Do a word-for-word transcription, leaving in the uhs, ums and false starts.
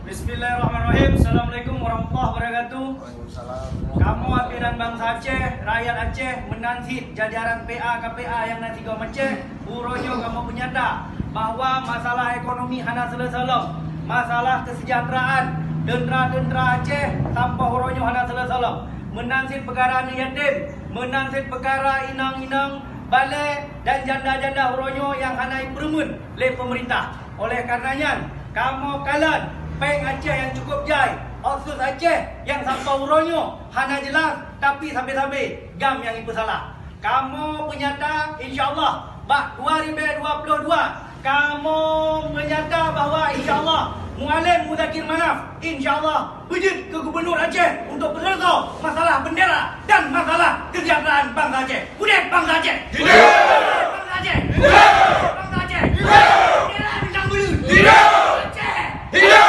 Bismillahirrahmanirrahim. Assalamualaikum warahmatullahi wabarakatuh. Kamoe abinan bansa Aceh, rakyat Aceh, meunan cit jajaran P A K P A nyang na sigom Aceh, uroe nyoe kamoe peunyata bahwa masalah ekonomi hana seuleusoe lom, masalah keuseujahteuraan teuntra-teuntra Aceh sampoe uroe nyoe hana seuleusoe lom. Meunan cit peukara aneuk yatim, meunan cit peukara inong-inong balè dan janda-janda uroe nyoe nyang hana jipeureumeun lé peumeurintah. Oleh karena nyan, kamoe kalon péng Aceh nyang cukup jai, otsus Aceh nyang sampoe uroe nyoe hana jeulaih, tapi sabe-sabe GAM nyang jipeusalah. Kamoe peunyata, insya Allah, bak dua ribu dua puluh dua, kamoe peunyata bahwa, insya Allah, Mualem Muzakir Manaf, insya Allah, beujeuet keu Gubernur Aceh untuk peuseuleusoe masalah bendera dan masalah kesejahteraan bansa Aceh. Udép bansa Aceh! Hidup! Bendera bintang bulu! Hidup! Aceh! Hidup!